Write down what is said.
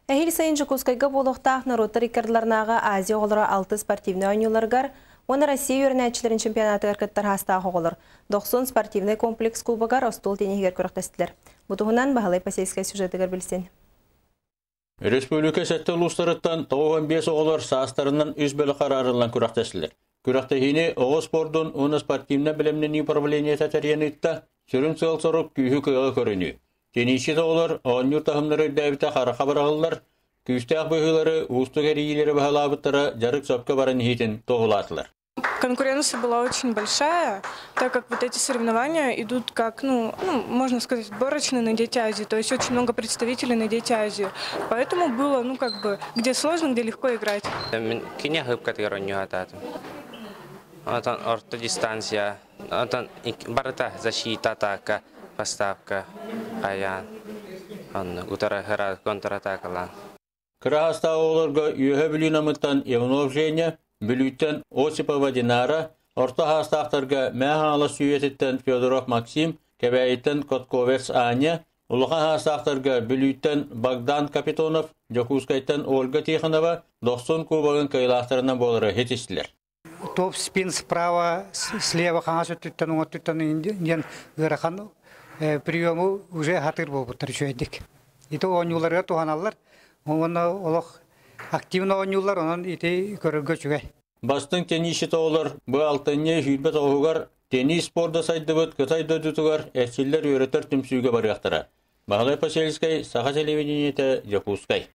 Эһиил сайын Дьокуускайга буолуохтаах норуоттар иккардыларынааҕы Азия оҕолоро алтыс спортивнай оонньууларыгар уонна Россия үөрэнээччилэрин чемпионатыгар кыттар саастаах оҕолор Дохсун спортивнай комплекс кубогар остуол тенниһигэр күрэхтэстилэр. Бу туһунан Баһылай Посельскай сюжетыгар билсин. Республика сэттэ улуустарыттан 95 оҕолор саастарынан үс бөлөх араарыллан күрэхтэстилэр. Күрэхтэһиини оҕо спордун уонна спортивнай бэлэмнэнии управлениета тэрийэн ыытта. Сүрүн сыал-сорук күүһү-кыаҕы көрүнүү. Теннисчит оҕолор оонньуур таһымнара үрдээбитэ харахха быраҕыллар, күүстээх быһыылары, уустук эрийиилэри баһылаабыттара дьарык сөпкө баран иһиитин туоһулаатылар. Конкуренция была очень большая, так как вот эти соревнования идут как, ну, можно сказать, отборочные на Дети Азии, то есть очень много представителей на Дети Азии. Поэтому было, ну, как бы, где сложно, где легко играть. Мин кини хыпкатыгар оонньоотум. Онтон орто дистанция, онтон барыта защита, атака, поставка, хайаан, онно утары контратакалаан. Кыра саастаах оҕолорго Үөһэ Бүлүү Намыттан Иванов Женя, Бүлүүттэн Осипова Динара, орто саастаахтарга Мэҥэ Хаҥалас Сүүйэтиттэн Федоров Максим, Кэбээйиттэн Котковец Аня, улахан саастаахтарга Бүлүүттэн Богдан Капитонов, Дьокуускайтан Ольга Тихонова Дохсун Кубогын кыайыылаахтарынан буолары ситистилэр. Топ спин справа, слева хаҥас өттүттэн, уҥа өттүттэн диэн ыарахан приему уже хатыр буолбуттар үчүгэйдик. Ити оонньууларга туһаналлар. Уонна олох активно оонньуулар, онон ити көрөргө үчүгэй. Бастыҥ теннисчит оҕолор бу алтынньы 29-угар теннис спорда сайдыбыт Кытай дойдутугар эрчиллэр үөрэтэр түмсүүгэ барыахтара. Баһылай Посельскай, Саха телевидениетэ, Дьокуускай.